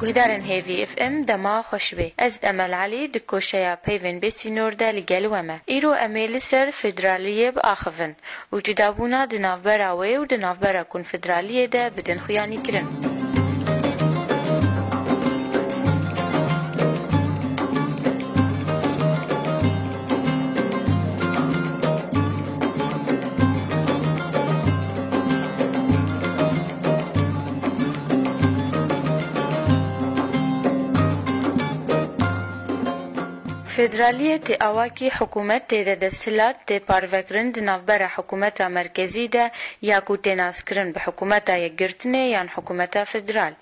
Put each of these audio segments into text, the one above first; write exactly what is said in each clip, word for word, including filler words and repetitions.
Guhdarên hêvî F M dema xweş bê. Ez Emel Elî di koşeya peyvên bêsînor de li gel we me. Îro em ê li ser federaliyê biaxivin û cudabûna di navbera wê û di navbera konfederaliyê de bidin xuyanîkirin. Federaliyê tê awakî hikûmet tê de desthilat tê parvekirin di navbera hikûmeta merkezî de ya ku tê naskirin bi hikûmeta yekgirtinê yan hikûmeta federal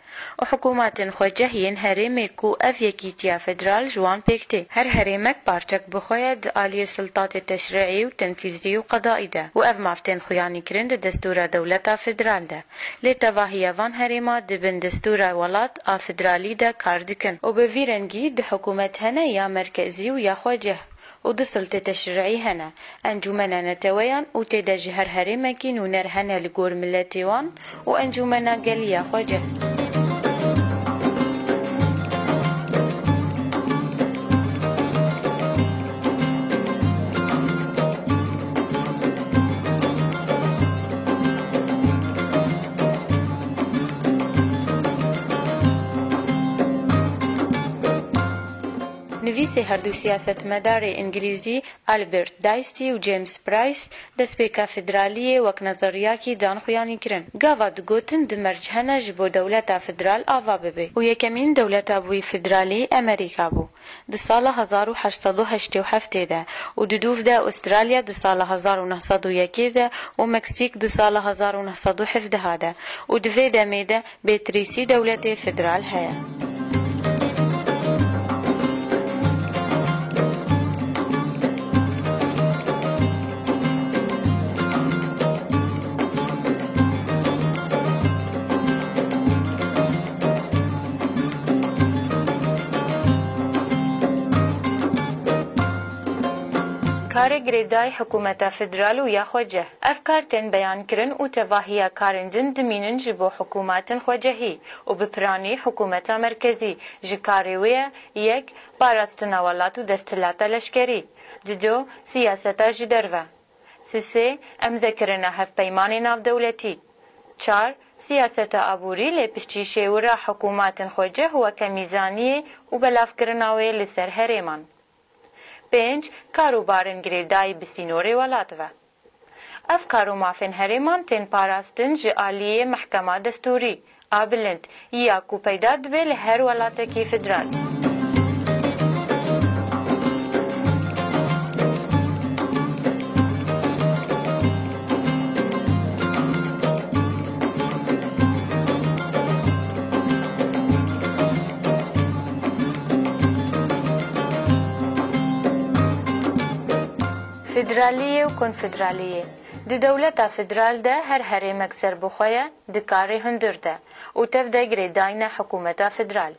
û hikûmatên xweceh yên herêmê ku ev yekîtiya federal ji wan pêk tê. Her herêmek parçek bi xwe ye di aliyê siltatê teşrîî û tenfîzî û qedaî de û ev maf tên xuyanîkirin di destûra dewleta federal de. Lê tevahiya van herêma di bin destûra welat a federalî de kar dikin û bi vî rengî du hikûmet hene ya merkezî û ya xweceh û du siltê teşrîî hene, encûmena neteweyan û tê de ji her herêmekî nûner hene li gor miletê wan û encûmena gelî ya xweceh. Nivîsê herdu siyasetmedarê îngilîzî Albert Dicey û James Price destpêka federaliyê wek nezeriyakî dan xuyanîkirin. Gava digotin du merc hene ji bo dewleta federal ava bibe û yekemîn dewleta bûyî federalî Amerîka bû di sala hezar û heşt sed û heştê û heftê de û di dûv de Australya di sala hezar û neh sed û yekê de û Meksîk di sala hezar û neh sed û hevdeh de û di vê demê de bêtirîsî dewletê federal heye. Karê girêdayî hikûmeta federal û ya xweceh. Ev kar tên beyankirin û tevahiya karên din dimînin ji bo hikûmatên xwecehî û bi piranî hikûmeta merkezî. Ji karê wê ye: yek, parastina welat û desthilata leşkerî. Dido, siyaseta ji derve. Sisê, emzekirina hevpeymanê navdewletî. Çar, siyaseta aborî, lê piştî şêwira hikûmatên xweceh weke mîzaniyê û belavkirina wê li ser herêman. Pênc, kar û barên girêdayî bi sînorê welat ve. Ev kar û mafên herêman tên parastin ji aliyê mehkema destûrî a bilind ya ku peyda dibe li her welatekî federal. Federaliyê û konfederaliyê. Di dewleta federal de her herêmek serbixwe ye di karê hundir de û tev de girêdayî ne hikûmeta federal.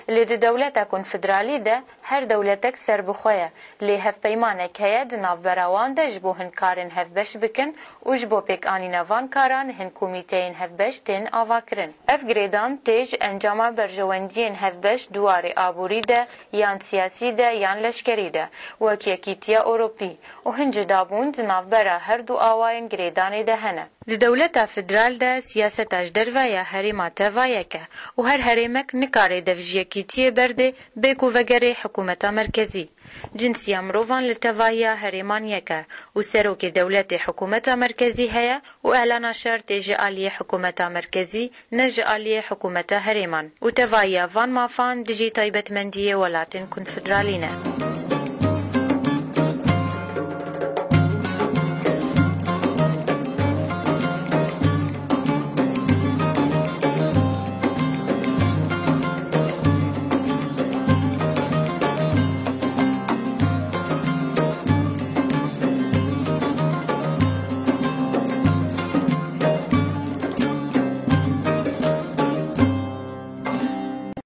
Lê di dewleta konfederalî de her dewletek serbixwe ye, lê hevpeymanek heye di navbera wan de ji bo hin karên hevbeş bikin û ji bo pêkanîna van karan hin komîteyên hevbeş tên avakirin. Ev girêdan tê ji encama berjewendiyên hevbeş di warê aborî de, yan siyasî de, yan leşkerî de, wek Yekîtiya Ewropî û hin cudabûn di navbera her du awayên girêdanê de hene. Di dewleta federal de siyaseta ji derve ya herêma teva yek e û her herêmek nikare dev ji yekîtiyê berdê bê ku vegerê hikûmeta merkezî. Cinsiya mirovan li tevahiya herêman yek e û serokê dewletê hikûmeta merkezî heye û elana şer tê ji aliyê hikûmeta merkezî, ne ji aliyê hikûmeta herêman û tevahiya van mafan dijî taybetmendiyê welatên konfederalî ne.